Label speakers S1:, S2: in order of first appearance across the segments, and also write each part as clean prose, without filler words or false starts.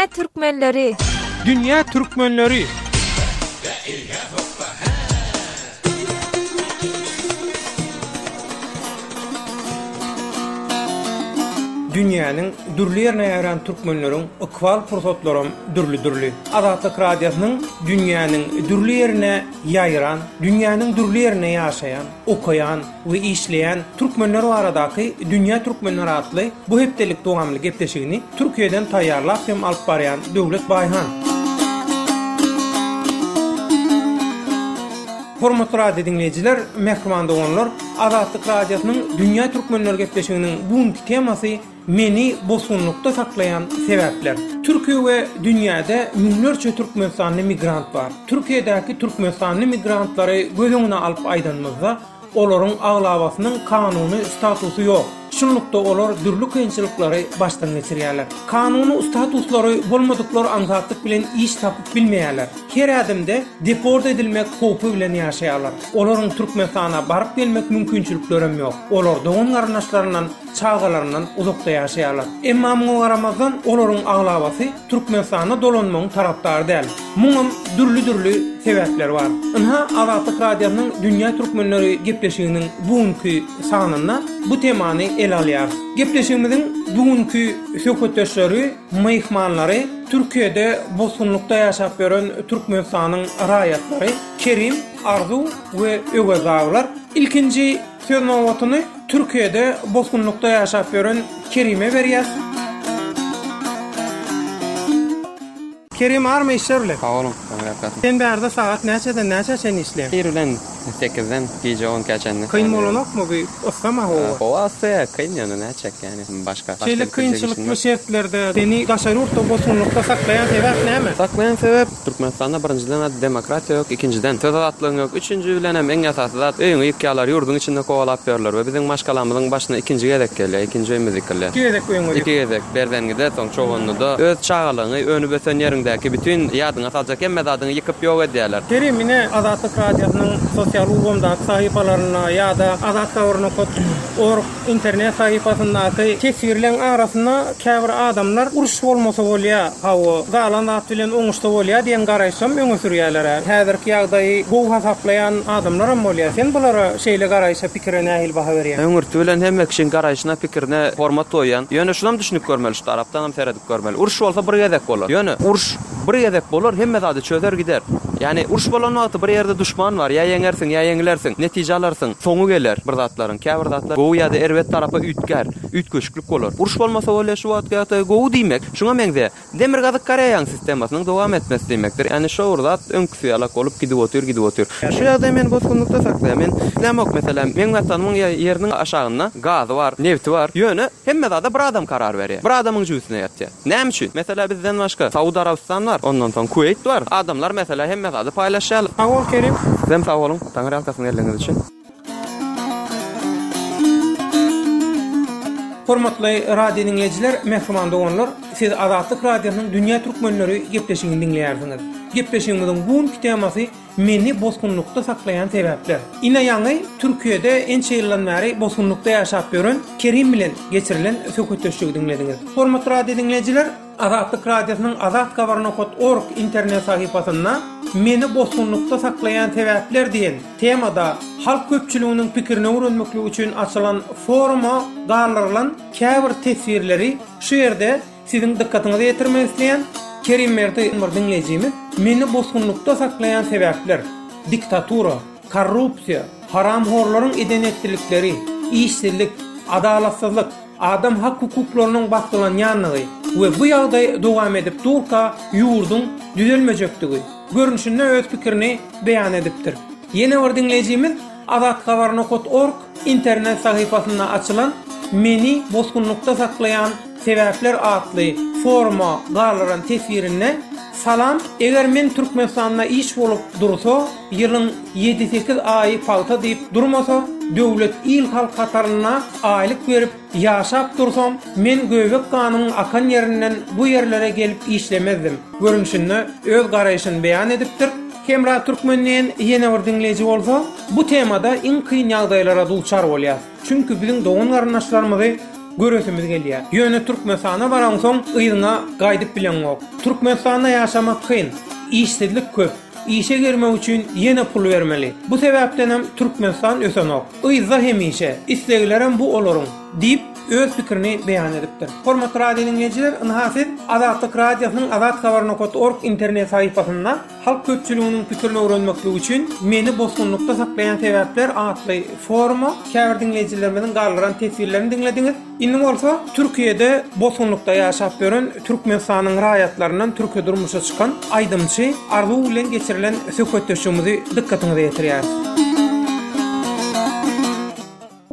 S1: Dünýä türkmenleri!
S2: Dünýä türkmenleri! Dünýäniň dürli ýerine ýaýran türkmenleriň ykbal pursatlaram dürli-dürli. Azatlyk Radiosynyň dünýäniň dürli ýerine ýaýran, dünýäniň dürli ýerinde ýaşaýan, okaýan we işleýän türkmenler baradaky Dünýä türkmenleri atly bu hepdelik dowamly gepleşigini Türkiýeden taýýarlap hem alyp barýan Döwlet Baýhan. Hormatly radio diňleýjiler, mähriban doganlar, Azatlyk Radiosynyň Dünýä türkmenleri gepleşiginiň bu günki temasy Meni bosgunlykda saklaýan sebäpler. Türkiýe we dünýäde müňlerçe türkmenistanly migrant bar. Türkiýedäki türkmenistanly migrantlary göz öňüne alyp aýdanymyzda, olaryň aglabasynyň kanuny statusy ýok. Şunlukda olar dürli kynçylyklary başdan geçirýärler. Kanuny statuslary bolmadyklar aňsatlyk bilen iş tapyp bilmeýärler. Her ädimde deport edilmek howpy bilen ýaşaýarlar. Olaryň Türkmenistana baryp gelmek mümkinçiliklerem ýok. Olar dogan-garyndaşlaryndan çagalaryndan uzakda ýaşaýarlar. Emma muňa garamazdan, olaryň aglabasy Türkmenistana dolanmagyň tarapdary däl. Muňam dürli-dürli sebäpleri bar. Ynha, Azatlyk Radiosynyň Dünýä türkmenleri gepleşiginiň bu günki sanynda bu temany ele alýarys. Gepleşigimiziň bu günki söhbetdeşleri, myhmanlary Türkiýede bosgunlykda ýaşap ýören Türkmenistanyň raýatlary Kerim, Arzuw we Öwez dagylar. Ilkinji söz nobatyny Türkiýede bosgunlykda ýaşap ýören Kerime berýäs. Kerim army işler bilen?
S3: Sag boluň, Taňry ýalkasyn.
S2: Sen bärde sagat näçeden näçä çenli işleýäň?
S3: Ir bilen sekizden gije on ikä çenli.
S2: Kyn bolanokmy bu yssama howa?
S3: Howa yssy, kyn ýöne nätjek ýani başga.
S2: Şeýle kynçylykly şertlerde seni daşary ýurtda bosgunlykda saklaýan sebäp näme?
S3: Saklaýan sebäp, Türkmenistanda birinjiden demokratiýa ýok, ikinjiden, söz azatlygyň ýok, üçünji bilenem iň esasy zat, öýüňi ýykýarlar, ýurduň içinde kowalap ýörler we biziň maşgalamyzyň başyna ikinji gezek gelýär, ikinji öýümiz ýykylýar.
S2: Iki gezek öýüňiz
S3: Iki gezek, Berzengide, soň Çoganlyda. Öz çagalygyňy, önüp-ösen ýeriňdäki bütin ýadyňa saljak hemme zadyňy ýykyp ýok edýärler.
S2: Kerim, ine, Azatlyk Radiosynyň sosial ulgamdaky sahypalarynda ýa-da Azathabar nokat org Internet sahypasyndaky teswirleň arasynda käbir adamlar uruş bolmasa bolýa, hawa, galan zat bilen oňuşsa bolýa diýen garaýşam öňe sürýäler-ä. Häzirki ýagdaýy gowy hasaplaýan adamlaram bolýa. Sen bulara şeýle garaýşa, pikire nähili baha berýäň?
S3: Öňürti bilen hemme kişiň garaýşyna, pikirine hormat goýýan. Ýöne şunam düşünip görmeli, şu tarapdanam seredip görmeli. Uruş bolsa bir gezek bolar. Ýöne uruş bir gezek bolar, hemme zady çözer gider. Ýagny uruş bolan wagty bir ýerde duşman bar, ýa ýeňersiň, ýa ýeňilersiň, netije alarsyň, soňy geler bir zatlaryň. Käbir zatlar gowy ýa-da erbet tarapa üýtgär, üýtgeşiklik bolar. Uruş bolmasa bolýar şu wagtky ýagdaý gowy diýmek, şuňa meňzeýär. Demirgazyk Koreýaň sistemasynyň dowam etmesi diýmekdir. Ýagny şo bir zat öňküsi ýalak bolup gidip otyr, gidip otyr. Şu ýagdaý meni bosgunlykda saklaýar. Men islämok meselem, meň watanymyň ýeriniň aşagynda gazy bar, nebti bar. Ýöne hemme zada bir adam karar berýär. Bir adamyň jübüsine ýatýar. Näme üçin? Meselä bizden başga Saud Arabystan bar, ondan soň Kuweýt bar. Adamlar meselä hemme zady paýlaşýarlar.
S2: Sag bol Kerim.
S3: Sizem sag boluň, Taňryýalkasyn geldigiňiz üçin.
S2: Hormatly radio diňleýjiler, mähriban doganlar, siz Azatlyk Radiosynyň Dünýä Türkmenleri gepleşigini diňleýärsiňiz. Gepleşigimiziň bu günki temasy Meni bosgunlykda saklaýan sebäpler. Ine ýaňy Türkiýede ençe ýyldan bäri bosgunlykda ýaşap ýören Kerim bilen geçirilen söhbetdeşligi diňlediňiz. Hormatly radio diňleýjiler, Azatlyk Radiosynyň Azathabar nokat org internet sahypasynda Meni bosgunlykda saklaýan sebäpler diýen temada halk köpçüliginiň pikirini öwrenmeklik üçin açylan foruma galdyrylan käbir teswirleri şu ýerde siziň dykgatyňyza ýetirmek isleýän. Kerimberdi bir diňleýjimiz Meni bosgunlykda saklaýan sebäpler, diktatura, korrupsiýa, haramhorlaryň eden-etdilikleri, işsizlik, adalatsyzlyk, adam hak-hukuklarynyň basgylanýandygy we bu ýagdaý dowam edip durka ýurduň düzelmejekdigi görnüşinde öz pikirini beýan edipdir. Ýene bir diňleýjimiz Azathabar nokat org internet sahypasynda açylan Meni bosgunlykda saklaýan sebäpler atly foruma galdyran teswirinde Salam, eger men Türkmenistanda iş bolup dursa, ýylyň ýedi-sekiz aýy pagta diýip durmasa, döwlet il-halk hatarynda aýlyk berip ýaşap dursam, men göbek ganymyň akan ýerinden bu ýerlere gelip işlemezdim görnüşinde öz garaýşyny beýan edipdir. Hemra Türkmen diýen ýene bir diňleýji bolsa, Bu temada iň kyn ýagdaýlara duçar bolýas. Çünki biziň dogan-garyndaşlarymyzy. Göresimiz gelýär. Ýöne Türkmenistana baraňsoň yzyňa gaýdyp bileňok. Türkmenistanda ýaşamak kyn. Işsizlik köp. Işe girmek üçin ýene pul bermeli. Bu sebäpdenem Türkmenistan ösenok. Yzda hemişe. Isleglerem bu olaryň. Diýip, öz pikirini beýan edipdir. Hormatly radio diňleýjiler, ynha siz Azatlyk Radiosynyň Azathabar nokat org internet sahypasynda Halk köpçüliginiň pikirini öwrenmeklik üçin Meni bosgunlykda saklaýan sebäpler atly foruma käbir diňleýjilerimiziň galdyran teswirlerini diňlediňiz. Indi bolsa Türkiýede bosgunlykda ýaşap ýören Türkmenistanyň raýatlaryndan türke durmuşa çykan aýdymçy Arzuw bilen geçirilen söhbetdeşligimizi dykgatyňyza ýetirýäris.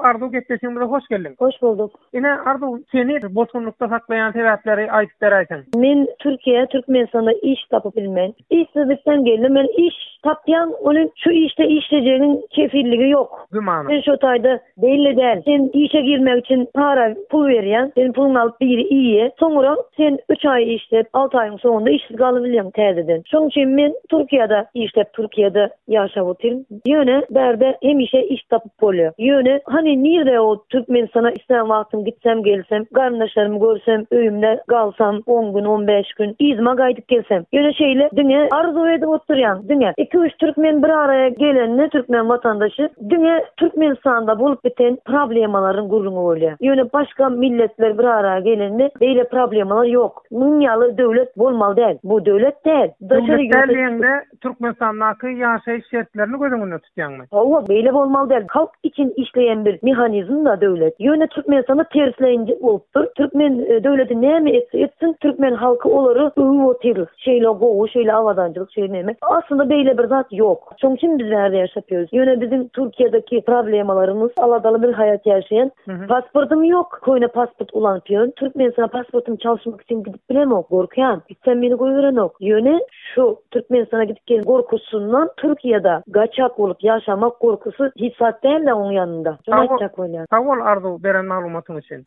S2: Arzuw gepleşigimize hoş geldiň.
S1: Hoş bulduk.
S2: Ine Arzuw seni bosgunlykda saklaýan sebäpleri aýdyp beräýseň.
S1: Men Türkiýä Türkmenistanda iş tapyp bilmen. Işsizlikden geldim. Men iş tapýan welin şu işde işlejegiň kefilligi ýok.
S2: Gümana.
S1: Sen şo taýda belli däl. Sen işe girmek üçin para pul berýäň. Seniň puluňy alyp biri iýýä. Soňra sen üç aý işläp alty aýyň soňunda işsiz galybilýäň täzeden. Şoň üçin men Türkiýede işläp Türkiýede ýaşap otyryn. Ýöne bärde hemişe iş tapyp bolýar. Ýöne hany nirde o Türkmenistana islän wagtym gitsem gelsem, garyndaşlarymy görsem, öýümde galsam on gün, on bäş gün, yzyma gaýdyp gelsem. Ýöne şeýle diňe arzuw edip oturýaň. Diňe iki-üç türkmen bir araya gelende türkmen watandaşy diňe Türkmenistanda bolup biten problemalaryň gürrüňi bolýar. Ýöne başga milletler bir araya gelende beýle problemalar ýok. Munuň ýaly döwlet bolmaly däl. Bu döwlet däl.
S2: Döwlet däl diýeňde Türkmenistandaky ýaşaýyş şertlerini göz öňünde tutýaňmy?
S1: Hawa, beýle bolmaly däl. Halk üçin işleýän bir mehanizm-da döwlet. Ýöne Türkmenistanda tersleýinji bolupdyr. Türkmen döwleti näme etse etsin, türkmen halky olary öwüp otyr. Şeýle gowy, şeýle abadançylyk, şeýle neme. Aslynda beýle bir zat ýok. Şoň üçin biz bärde ýaşap ýörüs. Ýöne biziň Türkiýedeki problemalarymyz, aladaly bir haýat ýaşaýan. Pasportym ýok, köne pasport ulanyp ýörün. Türkmenistana pasportymy çalyşmak üçin gidip bilemok, gorkýan. Gitsem meni goýberenok. Ýöne Şu Türkmenistana gidip gelen gorkusyndan Türkiýede gaçak bolup ýaşamak gorkusy hiç zat dälde oň ýanynda. Şony aýtjak bolýan.
S2: Sag bol Arzuw beren maglumatyň üçin.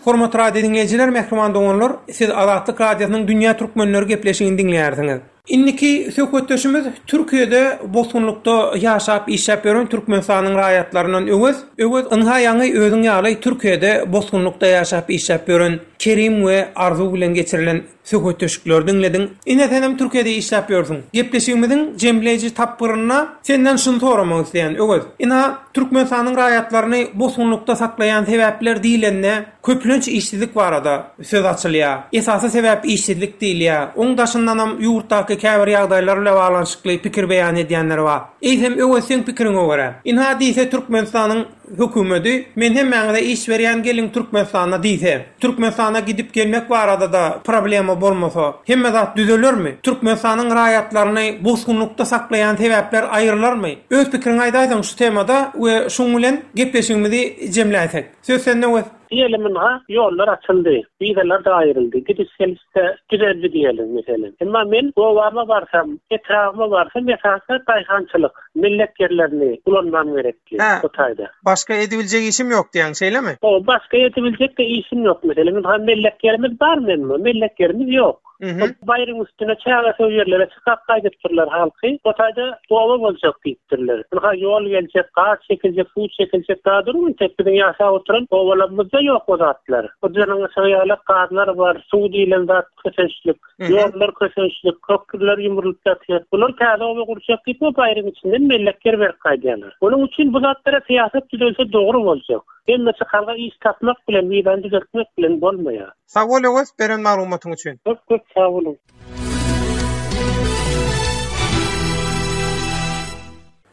S2: Hormatly radio diňleýjiler, mähriban doganlar, siz Azatlyk Radiosynyň Dünýä Türkmenleri gepleşigini diňleýärsiňiz. Indiki söhbetdeşimiz Türkiýede bosgunlykda ýaşap işläp ýören Türkmenistanyň raýatlaryndan Öwez. Öwez ynha ýaňy özüň ýaly Türkiýede bosgunlykda ýaşap işläp ýören Kerim we Arzuw bilen geçirilen söhbetdeşlikleri diňlediň. Ine senem Türkiýede işläp ýörsüň. Gepleşigimiziň jemleýji tapgyrynda senden şuny soramak isleýän Öwez. Ynha Türkmenistanyň raýatlaryny bosgunlykda saklaýan sebäpler diýlende Köplenç işsizlik barada söz açylýar. Esasy sebäp işsizlik diýilýär. Oň daşyndanam ýurtdaky käbir ýagdaýlar bile baglanyşykly pikir beýan edýänler bar. Eýsem Öwez seň pikiriňe görä? Ynha diýse Türkmenistanyň hökümedi men hemmäňize iş berýän geliň Türkmenistana diýse. Türkmenistana gidip gelmek barada-da problema bolmasa, hemme zat düzelermi? Türkmenistanyň raýatlaryny bosgunlykda saklaýan sebäpler aýrylarmy? Öz pikiriňi aýdaýsaň şu temada we şuň bilen gepleşigimizi jemläýsek. Söz sende Öwez.
S4: Diýelim ynha, ýollar açyldy, wizalar-da aýryldy, gidiş-geliş-de düzeldi diýeliň, meselem. Emma men obama barsam, etrabyma barsam, esasy daýhançylyk, mellek ýerlerini ulanmam gerekli
S2: Hä,
S4: bu taýda.
S2: başga edibiljek işim ýok diýýäň, şeýlemi?
S4: Hawa, başga edibiljek-de işim ýok, meselem. Ynha, mellek ýerimiz barmy emma? Mellek ýerimiz ýok.
S2: Mhm.
S4: Baýryň üstüne çägesow ýerlere çykap gaýdypdyrlar halky. O taýda oba boljak diýipdirler. Ynha ýol geljek, gaz çekiljek, suw çekiljek zat duruň entek biziň ýaşap oturan obalarymyzda ýok o zatlar. O janyň yşygy ýaly gazlar bar, suw diýlen zat kösençlik, ýollar kösençlik, köprüler ýumrulyp ýatyr. Bular täze oba gurjak diýip o baýryň içinden mellek ýer berip gaýdýarlar. Onuň üçin bu zatlara syýasat düzelse dogry boljak. Hemme çykalga iş tapmak bilen, wizany düzeltmek bilen bolmaýar.
S2: Sag bol Öwez beren maglumatyň üçin.
S4: Köp köp sag boluň.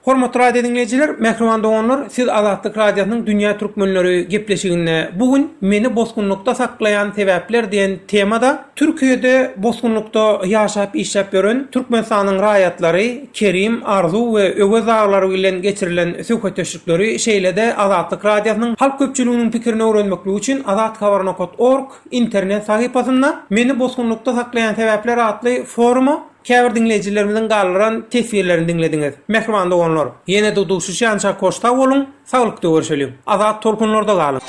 S2: Hormatly radio diňleýjiler, mähriban doganlar, siz Azatlyk Radiosynyň Dünýä Türkmenleri gepleşiginde bu gün Meni bosgunlykda saklaýan sebäpler diýen temada Türkiýede bosgunlykda ýaşap işläp ýören Türkmenistanyň raýatlary Kerim, Arzuw we Öwez daglary bilen geçirilen söhbetdeşlikleri şeýle-de Azatlyk Radiosynyň halk köpçüliginiň pikirini öwrenmeklik üçin azathabar nokat org internet sahypasynda Meni bosgunlykda saklaýan sebäpler atly foruma käbir diňleýjilerimiziň galdyran teswirlerini diňlediňiz. Mähriban doganlar, ýene-de duşuşýançak hoş sag boluň, saglykda görşeliň. Azat tolkunlarda galyň.